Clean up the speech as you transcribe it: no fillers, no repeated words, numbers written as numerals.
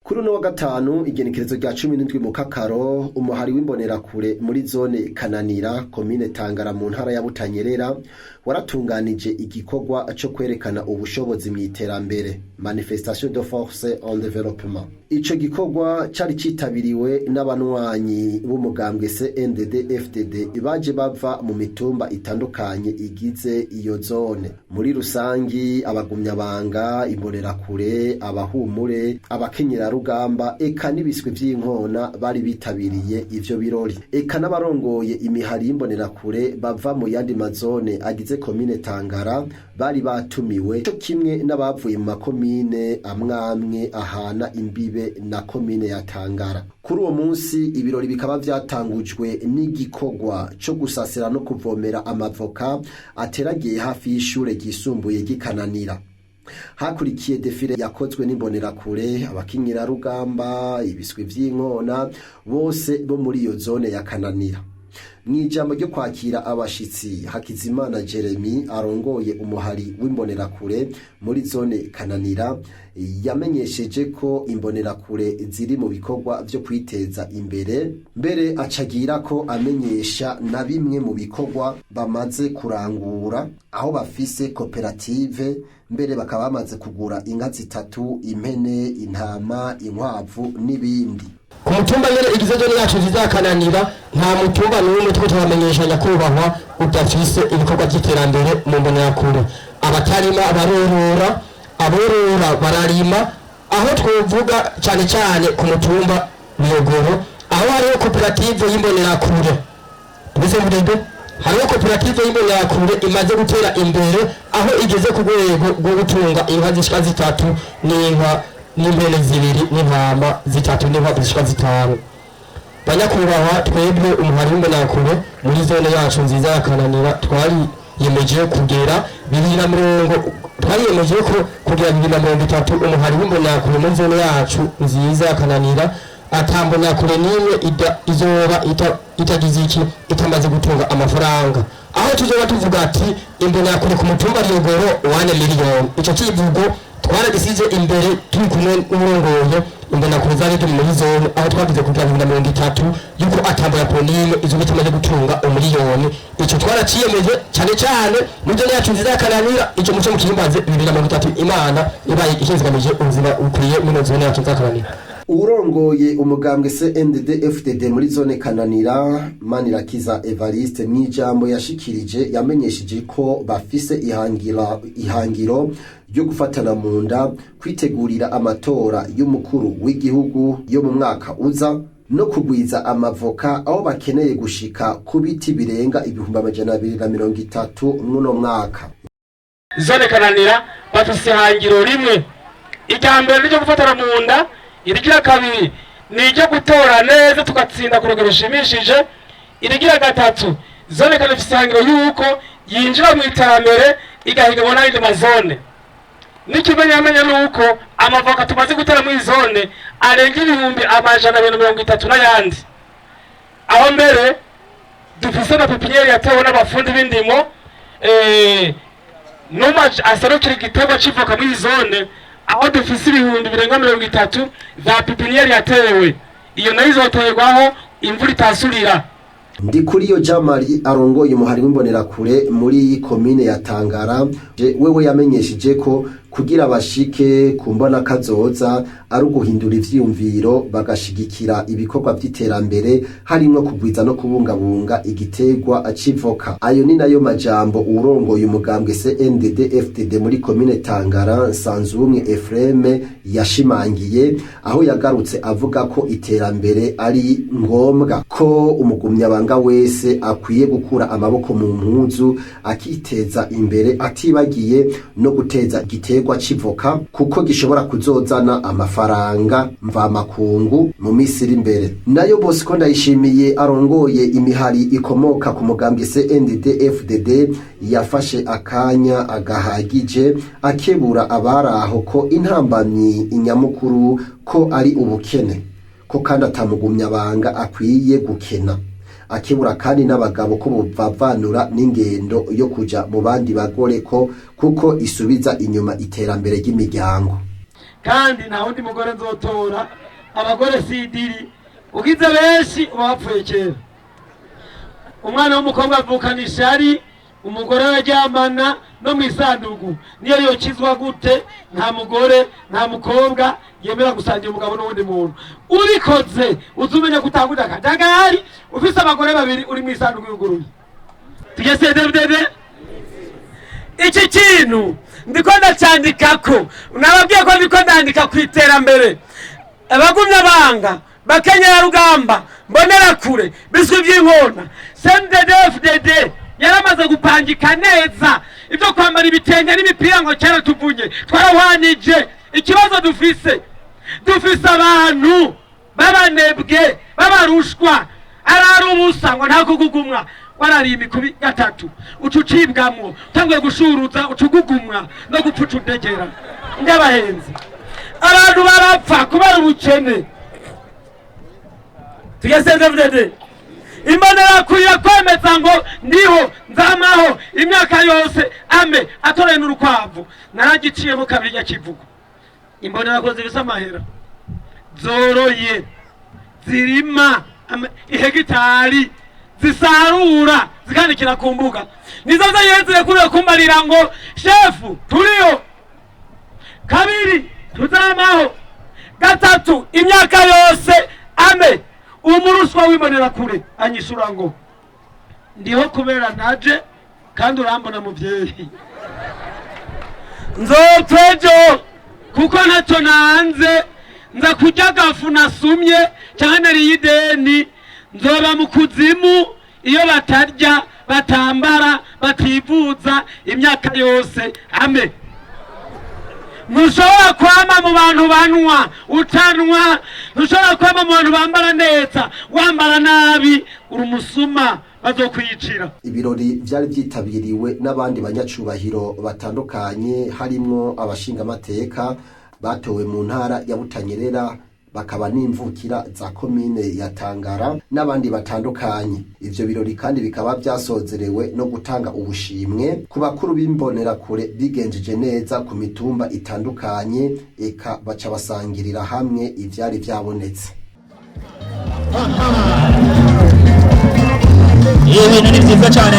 Kuri uno wa gatanu, igenekerezo rya 17 mu Kakaro, umuhari w'Imbonerakure muri zone Kananira, komine Tangara, mu ntara ya Butanyerera, waratunganije igikorwa co kwerekana ubushobozi mu iterambere, manifestation de force en développement. Ico gikorwa cari citabiriwe n'abanywanyi b'umugambwe CNDD FDD baje bava mu mitumba itandukanye igize iyo zone muri rusangi: abagumyabanga, Imbonerakure, abahumure, abakenyerarugamba, eka n'ibiswi vy'inkona bari bitabiriye ivyo birori, eka n'abarongoye imihari y'Imbonerakure bava mu yandi mazone agize komine Tangara bari batumiwe, co kimwe n'abavuye mu makomine amwamwe ahana imbibe na komine ya Tangara. Kuri uwo munsi, ibirori bikaba vyatangujwe n'igikorwa co gusasira no kuvomera amavoka ateragiye hafi y'ishure ryisumbuye ry'ikananira. Hakurikiye défilé yakozwe n'Imbonerakure, abakinyirarugamba, ibiswi vy'inkona, bose bo muri iyo zone ya Kananira. Mw'ijambo ryo kwakira abashitsi, Hakizimana Jeremy arongoye umuhari w'Imbonerakure muri zone Kananira yamenyesheje ko Imbonerakure ziri mu bikorwa vyo kwiteza imbere, mbere acagira ko amenyesha na bimwe mu bikorwa bamaze kurangura, aho bafise koperative, mbere bakaba bamaze kugura inka zitatu, impene, intama, inkwavu n'ibindi. Ku mutumba nyene igize zone yacu nziza ya Kananira, nta mutumba n'umwe turiko turamenyesha, nyakubahwa, udafise ibikorwa vy'iterambere mu Mbonerakure. Abatarima barorora, aborora bararima. Aho twovuga cane cane ku mutumba Biyogoro, aho hariho koperative y'Imbonerakure. Mbese murebe, hariho koperative y'Imbonerakure imaze gutera imbere, aho igeze ku rwego rwo gutunga inka zishika zitatu n'inka n'impene zibiri n'intama zitatu n'inkwavu zishika zitanu. Banyakubahwa, twebwe umuhari w'Imbonerakure muri zone yacu nziza ya Kananira twariyemeje kugera bibiri na mirongo, twariyemeje ko kugera 2030 umuhari w'Imbonerakure muri zone yacu nziza ya Kananira ata Mbonerakure n'imwe izoba itagize iki, itamaze gutunga amafaranga, aho tuzoba tuvuga ati: "Imbonerakure ku mutumba Riyogoro, 1 miliyoni." Ico kivugo twaragisize imbere turi kumwe n'urongoye Imbonerakure zari turi muri zone, aho twavuze kugira 2030 yuko ata Mbonerakure n'imwe izoba itamaze gutunga umuriyoni. Ico twaraciyemeje cyane cyane muri zone yacu nziza ya Kananira. Ico muco mukihimbaze 2030, Imana ibaye ishizigamije ubuzima bukwiye muri zone yacu nziza ya Kananira. Urongoye umugambwe CNDD FDD muri zone Kananira, Manirakiza Evariste, mw'ijambo yashikirije yamenyesheje ko bafise ihangiro ryo gufatana mu nda, kwitegurira amatora y'umukuru w'igihugu yo mu mwaka uza, no kugwiza amavoka, aho bakeneye gushika ku biti birenga 230,000 mw'uno mwaka. Zone Kananira bafise ihangiro rimwe. Irya mbere ni iryo gufatana mu nda, irigira kabiri ni iryo gutora neza tugatsinda ku rugero rushimishije, irigira gatatu, zone Kananira ifise ihangiro yuko yinjira mu iterambere igahiganwa n'ayandi mazone. N'ikimenyamenya ni uko amavoka tumaze gutera muri zone arenga 230,000 n'ayandi, aho mbere dufise na pépinière yatewe n'abafundi b'indimo numa aserukira igiterwa c'ivoka muri zone, aho dufise 30,000 vya pépinière yatewe. Iyo nayo izoterwaho imvura itasurira. Ndikuriyo Jamari arongoye umuhari w'Imbonerakure muri komine ya Tangara wewe yamenyesheje ko kugira bashike ku mbona kazoza ari uguhindura ivyiyumviro, bagashigikira ibikorwa vy'iterambere, harimwo kugwiza no kubungabunga igiterwa c'ivoka. Ayo ni nayo majambo uwurongoye umugambwe CNDD FDD muri komine Tangara, Nsanzubumwe Efreme, yashimangiye, aho yagarutse avuga ko iterambere ari ngombwa, ko umugumyabanga wese akwiye gukura amaboko mu mpuzu akiteza imbere, atibagiye no guteza igiterwa c'ivoka, kuko gishobora kuzozana amafaranga mvamakungu mu minsi iri imbere. Nayo Bosco Ndayishimiye arongoye imihari ikomoka ku mugambwe CNDD FDD yafashe akanya agahagije akebura abari aho ko intambamyi inyamukuru ko ari ubukene, ko kandi atamugumyabanga akwiye gukena, akebura kandi n'abagabo ko bovavanura n'ingendo yo kuja mu bandi bagore, ko kuko isubiza inyuma iterambere ry'imiryango. Kandi Kandi nta wundi mugore nzotora. Abagore si idiri, ugize benshi uba wapfuye kera. Umwana w'umukobwa avukana ishari, umugore araryamana no mu isanduku niyo yokizwa gute? Nta mugore, nta mukobwa yemera gusangira umugabo n'uwundi muntu. Ubikoze uzi umenya gutangurira akajagari. Ufise abagore babiri, uri mu isanduku yuguruye. Tugese debdebe. Iki kintu ndiko ndacandikako, nababwiye ko ndiko ndandika ku iterambere. Abagumya banga bakenyerarugamba, mbonerakure, biswi by'inkona, CNDD-FDD yaramaze gupangika neza ibyo kwambara ibitenge n'imipira ngo kera tuvunye twarahwanije. Ikibazo dufise, dufise abantu b'abanebwe, b'abarushwa. Arara ubusa ngo nta kugugumwa. Warariye imikubi gatatu, uca ucibwamwo, utanguye gushuruza, uca ugugumwa no gupfa, uca undegera. Ndabahenze, abantu barapfa kubera ubukene. Tugeze ndevudede imbonerakure kwemeza ngo ndiho nzamaho imyaka yose ame atoreye n'urukwavu naragiciyemo kabiri nyakivugo. Imbonerakure zifise amahera, zoroye, zirima ihegitari, zisarura zikanikira ku mbuga, nizo zonyene zirekuriwe kumbarira ngo shefu turiyo kabiri tuzamaho gatatu imyaka yose ame. Umuruswa w'imbonerakure anyishura ngo ndiho kubera naje kandi urambona muvyeyi, nzopfa ejo kuko ntacyo nanze, nza kurya agafu nasumye canke nariye ideni, nzoba mu kuzimu iyo batarya, batambara, bativuza imyaka yose ame. Ntushobora kwama mu bantu banywa utanwa, ntushobora kwama mu bantu bambara neza wambara nabi. Uri umusuma, bazokwicira. Ibirori vyari vyitabiriwe n'abandi banyacubahiro batandukanye, harimwo abashingamateka batowe mu ntara ya Butanyerera, bakaba n'imvukira za komine ya Tangara, n'abandi batandukanye. Ivyo birori kandi bikaba vyasozerewe no gutanga ubushimwe ku bakuru b'imbonerakure bigenjeje neza ku mitumba itandukanye, eka baca basangirira hamwe ivyari vyabonetse. Ibintu ni byiza cyane.